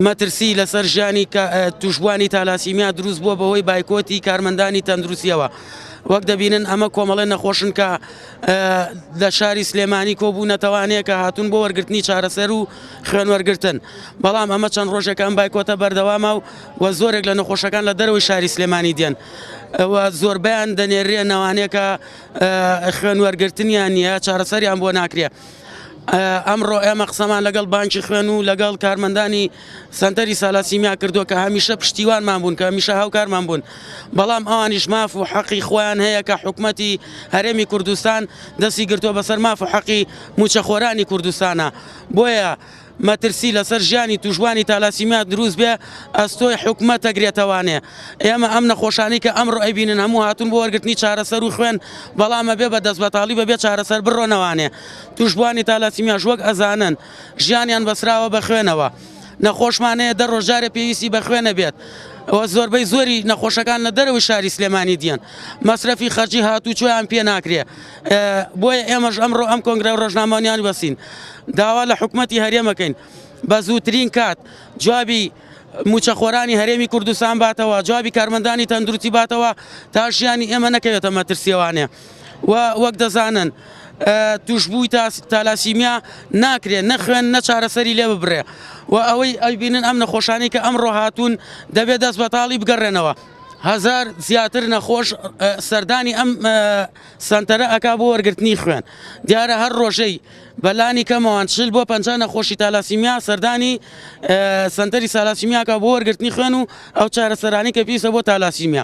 مەترسی لەسەر ژیانی تووشبووانی تالاسیمیا دروست بووە بەهۆی بایکۆتی کارمەندانی تەندروستیەوە. وەک دەبینن ئەمە کۆمەڵێ نەخۆشن کە لە شاری سلێمانی کۆبوونەتەوانەیە کە هاتوون بۆ وەرگرتنی چارەسەر و خوێن وەرگرتن. بەڵام ئەمە چەند ڕۆژێکە ئەم بایکۆتە بەردەوامە و و زۆرێک لە نەخۆشەکان لە دەرەوەی شاری سلێمانی دێن و زۆربەیان دەنێرێنەوانەیە کە خوێن وەرگرتنیان نییە چارەسەریان بۆ ناکرێ. ئەمڕۆ ئێمە قسەمان لەگەڵ بانکی خوێن و لەگەڵ کارمەندانی سەنتەری سالاسیمیا کردووە کە هەمیشە پشتیوانمان بوون کە هەمیشە هاوکارمان بوون بەڵام ئەوانیش ماف و حەقی خۆیان هەیە کە حکومەتی هەرێمی کوردستان دەستی گرتووە بەسەر ماف و حەقی موچەخۆرانی کوردستانە بۆیە مەترسی لەسەر ژیانی توشبوانی تالاسیمیا دروست بێ ئەستۆی حکومەت ئەگرێتەوانێ ئێمە ئەم نەخۆشانی کە ئەمڕۆ ئەیبینن هەموو هاتوون بۆ وەرگرتنی چارەسەر و خوێن بەڵام ئەبێ بە دەستبەتاڵی بەبێ چارەسەر بڕۆنەوانێ توشبوانی تالاسیمیاش وەک ئەزانن ژیانیان بەسراوە بە خوێنەوە نەخۆشمان هەیە دە ڕۆژ جارێ پێویستی بە خوێنە بێت و زۆربەی زۆری نەخۆشەکان لە دەرەوەی شاری سلێمانی دیێن مەسرەفی خەرجی هاتوچۆیان پێ ناکرێ بۆیە ئێمەش ئەمڕۆ ئەم کۆنگرە ڕۆژنامەوانیان بەسین داوا لە حکومەتی هەرێمەکەین بە زووترین کات جوابی موچەخۆرانی هەرێمی کوردستان باتەوە جوابی کارمەندانی تەندروستی باتەوە تا ژیانی ئێمە نەکەوێتە مەترسیەوانێ و وەک دەزانن توشبووی تالاسیمیا ناکرێت نەخوێن نە چارەسەری لێ ببرێ و ئەوەی ئەیبینن ئەم نەخۆشانی کە ئەمڕۆ هاتوون دەبێت دەست بەتاڵی بگەڕێنەوە. هەزار زیاتر نەخۆش سەردانی ئەم سەنتەرە ئەکا بۆ وەرگرتنی خوێن دیارە هەر ڕۆژەی بەلانی کەمەوان 40 بۆ 50 نەخۆشی تالاسیمیا سەردانی سەنتەری سالاسیمیاکە بۆ وەرگرتنی خوێن و ئەو چارەسەرانی کە پێویستە بۆ تالاسیمیا.